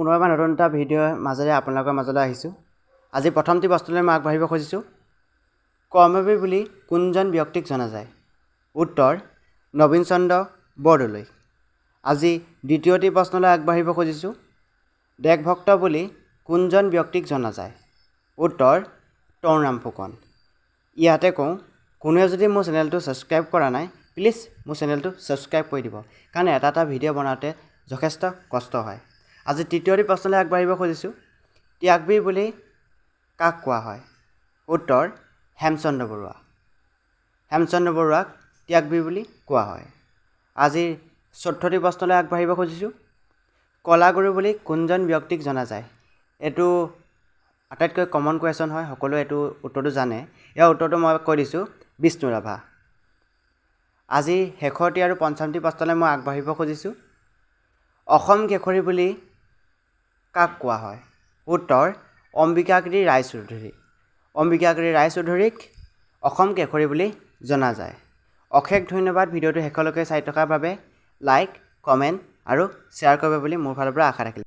পুনৰবাৰ নতুন এটা ভিডিঅ'ৰ মাজেৰে আপোনালোকৰ মাজলৈ আহিছোঁ। আজি প্ৰথমটি বস্তুলৈ মই আগবাঢ়িব খুজিছোঁ। কৰ্মবীৰ বুলি কোনজন ব্যক্তিক জনা যায়? উত্তৰ নবীন চন্দ্ৰ বৰদলৈ। আজি দ্বিতীয়টি প্ৰশ্নলৈ আগবাঢ়িব খুজিছোঁ। দেশভক্ত বুলি কোনজন ব্যক্তিক জনা যায়? উত্তৰ তৰুণৰাম ফুকন। ইয়াতে কওঁ, কোনোৱে যদি মোৰ চেনেলটো ছাবস্ক্ৰাইব কৰা নাই, প্লিজ মোৰ চেনেলটো ছাবস্ক্ৰাইব কৰি দিব, কাৰণ এটা এটা ভিডিঅ' বনাওঁতে যথেষ্ট কষ্ট হয়। আজি তৃতীয়টি প্ৰশ্নলৈ আগবাঢ়িব খুজিছোঁ। ত্যাগবীৰ বুলি কাক কোৱা হয়? উত্তৰ হেমচন্দ্ৰ বৰুৱা। হেমচন্দ্ৰ বৰুৱাক ত্যাগবীৰ বুলি কোৱা হয়। আজিৰ চতুৰ্থটি প্ৰশ্নলৈ আগবাঢ়িব খুজিছোঁ। কলাগুৰু বুলি কোনজন ব্যক্তিক জনা যায়? এইটো আটাইতকৈ কমন কুৱেশ্যন হয়, সকলোৱে এইটো উত্তৰটো জানে। ইয়াৰ উত্তৰটো মই কৈ দিছোঁ, বিষ্ণু ৰাভা। আজি শেষৰটি আৰু পঞ্চমটি প্ৰশ্নলৈ মই আগবাঢ়িব খুজিছোঁ। অসম কেশৰী বুলি কাক কোৱা হয়? উত্তৰ অম্বিকাগিৰি ৰায়চৌধুৰী। অম্বিকাগিৰি ৰায়চৌধুৰীক অসম কেশৰী বুলি জনা যায়। অশেষ ধন্যবাদ ভিডিঅ'টো শেষলৈকে চাই থকাৰ বাবে। লাইক, কমেণ্ট আৰু শ্বেয়াৰ কৰিব বুলি মোৰ ফালৰ পৰা আশা থাকিল।